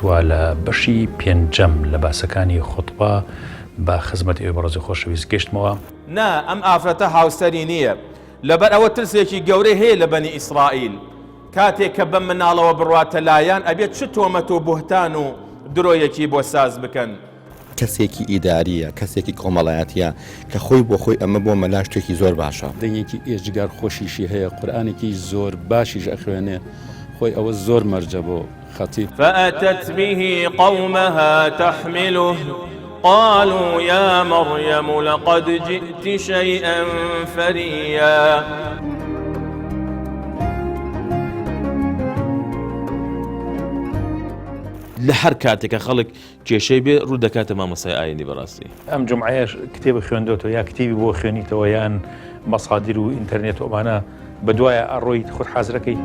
و لە بەشی پێنجەم لە باسەکانی خوتبە بە خزمەتی ئێوەی بەڕێز و خۆشەویست گەشتمەوە. نا، ئەم ئافرەتە هاوسەری نییە، لەبەر ئەوە ترسێکی گەورەی هەیە لە بەنی ئیسرائیل، کاتێک کە بەم مناڵەوە بڕواتە لایان ئەبێت چ تۆمەت و بوهتان و درۆیەکی بۆ ساز بکەن. کەسێکی ئیدارییە، کەسێکی کۆمەڵایەتییە کە خۆی بۆ خۆی ئەمە بۆ مەلا شتێکی زۆر باشە. دەنگێکی ئێجگار خۆشیشی هەیە، قورئانێکی زۆر باشیش ئەخوێنێ، خۆی ئەوە زۆر مەرجە بۆ خەتیب. فأتت به قومها تحمله قالوا یا مریم لقد جئت شیئا فریا. لە هەر کاتێک کە خەڵک کێشەی بێ ڕوو دەکاتە مامۆستای ئاینی بەڕاستی. ئەم جومعەیەش کتێبت خوێندۆتەوە یا کتێبی بۆ خوێنیتەوە یان مەسادیر و ئینتەرنێت و ئەمانە بەدوایە ئەڕۆیت خۆت حازرەکەی؟